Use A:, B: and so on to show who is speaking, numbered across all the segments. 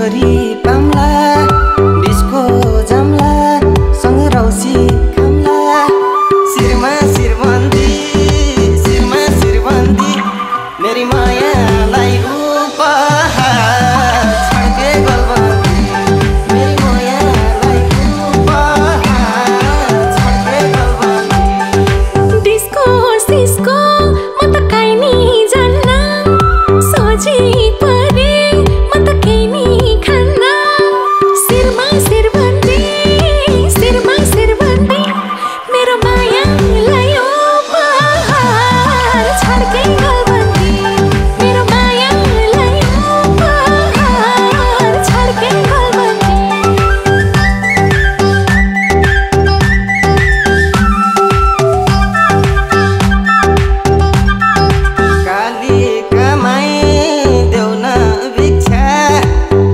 A: छोरी पाम्ला डिस्को जाम्ला सँग रौसी खाम्ला शिरमा शिरबन्दी मेरी मायालाई उपहार छड्के गलबन्दी मेरी मायालाई उपहार छड्के गलबन्दी
B: डिस्को सिस्को म त काई नि जान्न सोझी परे म त केही नि खान्न शिरमा शिरबन्दी मेरो मायालाई उपहार छड्के गलबन्दी मेरो मायालाई उपहार छड्के गलबन्दी
A: काली कमाई देऊ न भिक्षा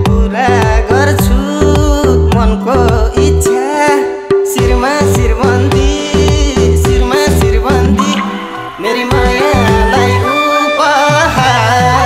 A: पुरा गर्छु मनको इच्छा शिरमा शिरबन्दी मेरी मायालाई उपहार